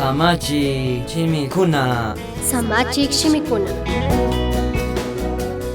Samachik shimikuna. Samachik shimikuna.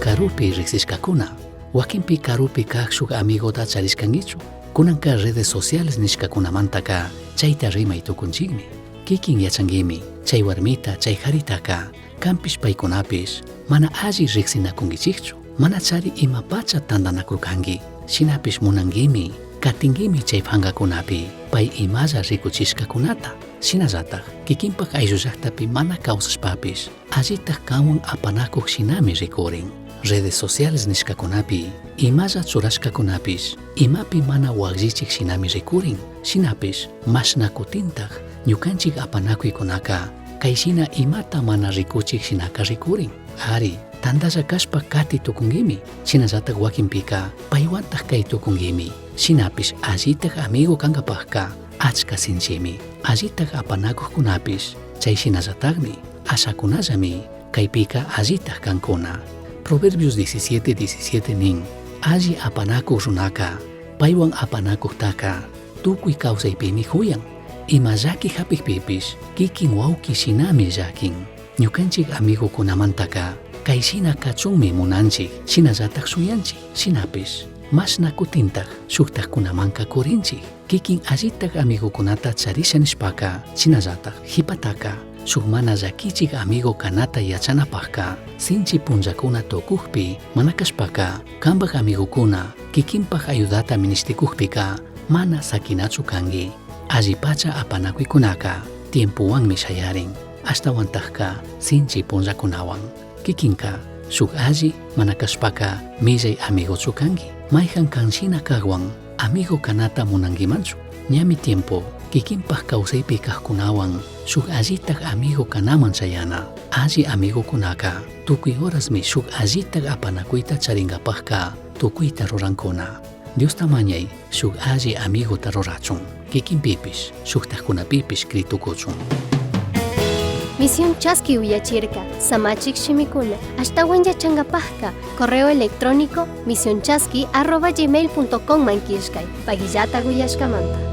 Karupi riksishkakuna. Wakinpi karupi kaj shuk amigota charishkankichu. Kunanka redes sociales nishkakunamantaka chayta rimay tukunchikmi. Kikin yachankimi chay warmita chay haritaka kanpish paykunapish mana alli riksinakunkichikchu. Mana chari ima pacha tantanakurkanki. Shinapish munankimi katinkimi chay pankakunapi pay imalla rikuchishkakunata. Shinallatak kikinpak ayllullaktapi mana kawsashpapish allitak kanwan apanakuq shinami rikurin. Redes sociales nishkakunapi imalla churashkakunapish imapi mana wakllichik shinami rikurin. Shinapish mashna kutintak ñukanchik apanakuykunaka kay shina imata mana rikuchik shinaka rikurin. Ari, tantalla kashpa kati tukunkimi, shinallatak wakinpika paywantak kay tukunkimi. Shinapish allitak amigo kankapakka achka sinchimi. Allitak apanakuqkunapish chay shinallatakmi ashakunallami kaypika allitak kankuna. Proverbios 17, 17 nin, alli apanakuq runaka, paywan apanakuqtaka, tukuy kawsaypimi huyan. Ima llaki hapikpipish, kikin wawki shinami llakin. Ñukanchik amigukunamantaka, kay shina kachunmi munanchik, shinallatak shuyanchik, shinapish, mashna kutintak shuktakkunamanka kurinchik. Kikin allitak amigukunata charisha nishpaka, shinallatak hipataka, shuk mana llakichik amigo kanata yachanapakka, sinchi punllakuna tukukpi, mana kashpaka, kanpak amigukuna kikinpak ayudata minishtikukpika, mana sakinachu kanki. Alli pacha apanakuykunaka tiempowanmi shayarin, ashtawantakka sinchi punllakunawan. Kikinka shuk alli mana kashpaka millay amigochu kanki. Mayhan kanshina kaqwan amigo kanata munankimanchu. Ñami tiempo kikinpak kawsaypi kaqkunawan shuk allitak amigo kanaman chayana. Alli amigukunaka tukuy horasmi shuk allitak apanakuyta charinkapakka tukuyta rurankuna. Diosta mañay shuk alli amigota rurachun. Kikinpipish shuktakkunapipish kritukuchun. Misión Chaski uyachirka, Samachik shimikuna, ashtawan yachankapajka, correo electrónico misionchaski@gmail.com man killkay, pagillata uyashkamanta.